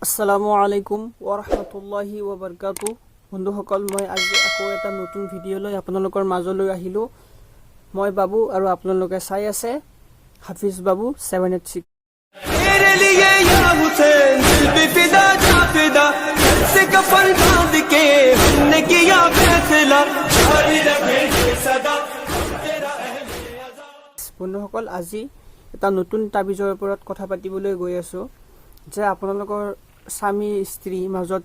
আসসালামু আলাইকুম ওৰহমতুল্লাহি ওবৰকাতু। বন্ধুসকল, মই আজি আকৌ এটা নতুন ভিডিঅ' লৈ আপোনালোকৰ মাজলৈ আহিলোঁ। মই বাবু আৰু আপোনালোকে চাই আছে হাফিজ বাবু 786। तेरे लिए या हुसैन, दिल भी फिदा, जा फिदा। से कफन बांध के हमने किया फैसला, जारी रखेंगे सदा हम तेरा अहले अज़ा। বন্ধুসকল, আজি এটা নতুন তাবিজৰ ওপৰত কথা পাতিবলৈ গৈ আছোঁ যে আপোনালোকৰ স্বামী স্ত্ৰীৰ মাজত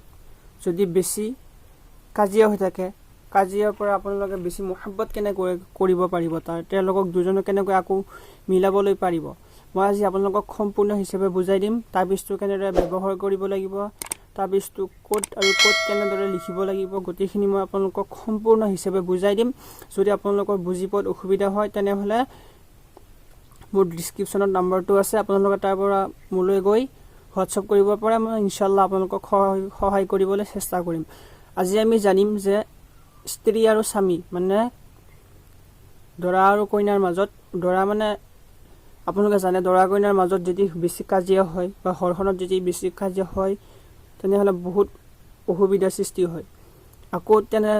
যদি বেছি কাজিয়া হৈ থাকে, কাজিয়াৰ পৰা আপোনালোকে বেছি মহাব্বত কেনেকৈ কৰিব পাৰিব, তাৰ তেওঁলোকক দুজনক কেনেকৈ আকৌ মিলাবলৈ পাৰিব, মই আজি আপোনালোকক সম্পূৰ্ণ হিচাপে বুজাই দিম। তাবিজটো কেনেদৰে ব্যৱহাৰ কৰিব লাগিব, তাবিজটো ক'ত আৰু ক'ত কেনেদৰে লিখিব লাগিব, গোটেইখিনি মই আপোনালোকক সম্পূৰ্ণ হিচাপে বুজাই দিম। যদি আপোনালোকৰ বুজি পোৱাত অসুবিধা হয়, তেনেহ'লে মোৰ ডিছক্ৰিপশ্যনত নাম্বাৰটো আছে, আপোনালোকে তাৰ পৰা মোলৈ গৈ হোৱাটছআপ কৰিব পাৰে। মই ইনশাল্লাহ আপোনালোকক সহায় কৰিবলৈ চেষ্টা কৰিম। আজি আমি জানিম যে স্ত্ৰী আৰু স্বামী, মানে দৰা আৰু কইনাৰ মাজত, দৰা মানে আপোনালোকে জানে, দৰা কইনাৰ মাজত যদি বেছি কাজিয়া হয় বা ঘৰখনত যদি বেছি কাজিয়া হয়, তেনেহ'লে বহুত অসুবিধাৰ সৃষ্টি হয়। আকৌ তেনে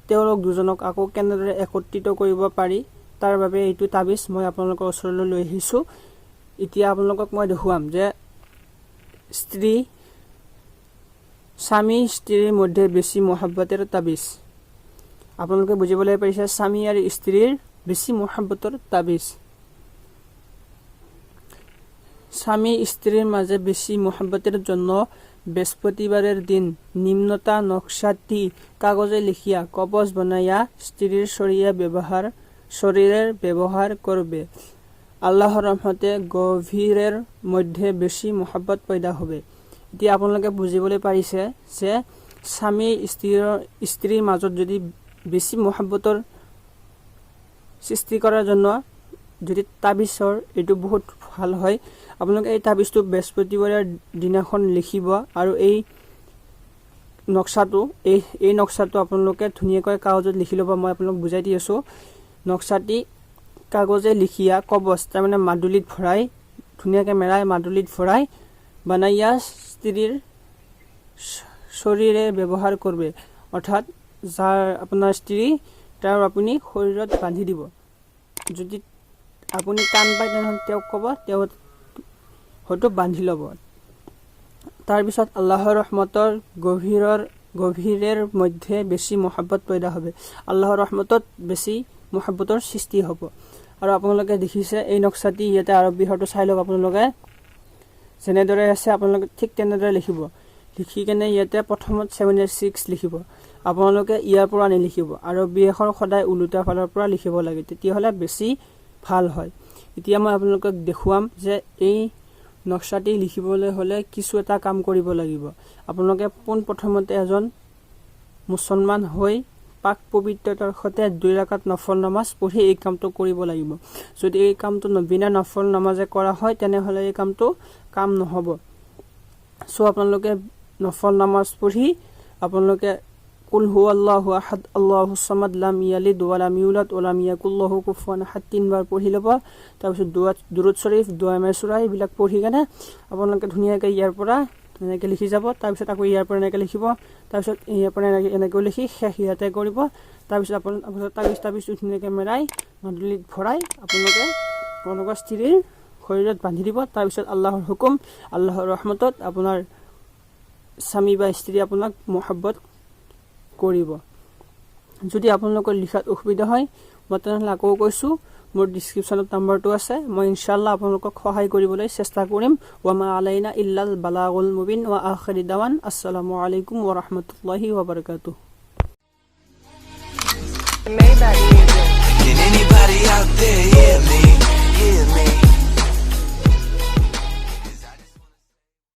তেওঁলোক দুজনক আকৌ কেনেদৰে একত্ৰিত কৰিব পাৰি, তাৰ বাবে এইটো তাবিজ মই আপোনালোকৰ ওচৰলৈ লৈ আহিছোঁ। এতিয়া আপোনালোকক মই দেখুৱাম যে স্বামী স্ত্ৰীৰ মধ্যে বেছি মহাব্বতেৰ তাবিজ। আপোনালোকে বুজিবলৈ পাৰিছে, স্বামী আৰু স্ত্ৰীৰ বেছি মহাব্বতৰ তাবিজ। স্বামী স্ত্ৰীৰ মাঝে বেশি মোহাব্বতের জন্য বৃহস্পতিবারের দিন নিম্নতা নকশাটি কাগজে লিখিয়া কবজ বানাইয়া স্ত্রীর শরীরের ব্যবহার করবে। আল্লাহর রহমতে গভীরের মধ্যে বেশি মহাব্বত পয়দা হবে। এতিয়া আপোনালোকে বুজিবলৈ পাৰিছে যে স্বামী স্ত্ৰীৰ স্ত্ৰীৰ মাজত যদি বেছি মহাব্বতৰ সৃষ্টি কৰাৰ জন্য যদি তাবিজৰ এইটো বহুত ভাল হয়। আপোনালোকে এই তাবিজটো বৃহস্পতিবাৰৰ দিনাখন লিখিব আৰু এই নক্সাটো আপোনালোকে ধুনীয়াকৈ কাগজত লিখি ল'ব। মই আপোনালোক বুজাই দি আছোঁ। নক্সাটি কাগজে লিখিয়া কবচ, তাৰমানে মাদুলিত ভৰাই, ধুনীয়াকৈ মেৰাই মাদুলিত ভৰাই বানাইয়া স্ত্ৰীৰ শৰীৰে ব্যৱহাৰ কৰবে। অৰ্থাৎ যাৰ আপোনাৰ স্ত্ৰী, তেওঁৰ আপুনি শৰীৰত বান্ধি দিব। যদি আপুনি টান পায়, তেনেহ'লে তেওঁক ক'ব, তেওঁ হয়তো বান্ধি ল'ব। তাৰপিছত আল্লাহৰ ৰহমতৰ গভীৰেৰ মধ্যে বেছি মহাব্বত পয়দা হবে। আল্লাহৰ ৰহমতত বেছি মহাব্বতৰ সৃষ্টি হ'ব। আৰু আপোনালোকে দেখিছে এই নক্সাটি, ইয়াতে আৰবী হৰটো চাই লওক। আপোনালোকে যেনেদৰে আছে, আপোনালোকে ঠিক তেনেদৰে লিখিব। লিখি কেনে ইয়াতে প্ৰথমত 786 লিখিব। আপোনালোকে ইয়াৰ পৰা নিলিখিব। আৰবী আখৰ সদায় ওলোটা ফালৰ পৰা লিখিব লাগে, তেতিয়াহ'লে বেছি ভাল হয়। এতিয়া মই আপোনালোকক দেখুৱাম যে এই নক্সাটি লিখিবলৈ হ'লে কিছু এটা কাম কৰিব লাগিব। আপোনালোকে পোনপ্ৰথমতে এজন মুছলমান হৈ পাক পবিত্ৰতাৰ সৈতে দুই ৰাকাত নফল নামাজ পঢ়ি এই কামটো কৰিব লাগিব। যদি এই কামটো বিনা নফল নামাজে কৰা হয়, তেনেহ'লে এই কামটো কাম নহ'ব। চ' আপোনালোকে নফল নামাজ পঢ়ি আপোনালোকে কুল হু আল্লাহু আহাদ, আল্লাহু চামাদ, লাম ইয়ালিদ ৱালাম ইউলাদ ৱালাম ইয়াকুল্লাহু কুফুৱান আহাদ তিনিবাৰ পঢ়ি ল'ব। তাৰপিছত দুৱা, দুৰুদ শ্বৰীফ, দোৱা মেচুৰা, এইবিলাক পঢ়ি কেনে আপোনালোকে ধুনীয়াকৈ ইয়াৰ পৰা এনেকৈ লিখি যাব। তাৰপিছত আকৌ ইয়াৰ পৰা এনেকৈ লিখিব। তাৰপিছত ইয়াৰ পৰা এনেকৈ এনেকৈ লিখি শেষ ইয়াতে কৰিব। তাৰপিছত আপোনাৰ তাবিজটো ধুনীয়াকৈ মেৰাই মাদুলিত ভৰাই আপোনালোকে আপোনালোকৰ স্ত্ৰীৰ শৰীৰত বান্ধি দিব। তাৰপিছত আল্লাহৰ হুকুম, আল্লাহৰ ৰহমতত আপোনাৰ স্বামী বা স্ত্ৰী আপোনাক মহাব্বত কৰিব। যদি আপোনালোকৰ লিখাত অসুবিধা হয়, মই তেনেহ'লে আকৌ কৈছোঁ, মোৰ ডিছক্ৰিপশ্যনত নাম্বাৰটো আছে। মই ইনশাল্লাহ আপোনালোকক সহায় কৰিবলৈ চেষ্টা কৰিম। ৱামা আলাইনা ইল্লাল বালাগুল মুবিন। ৱা আখিৰি দাৱান আসসালামু আলাইকুম ওৰহমতুল্লাহি ওবৰকাতুহ। Maybach music. Can anybody out there hear me?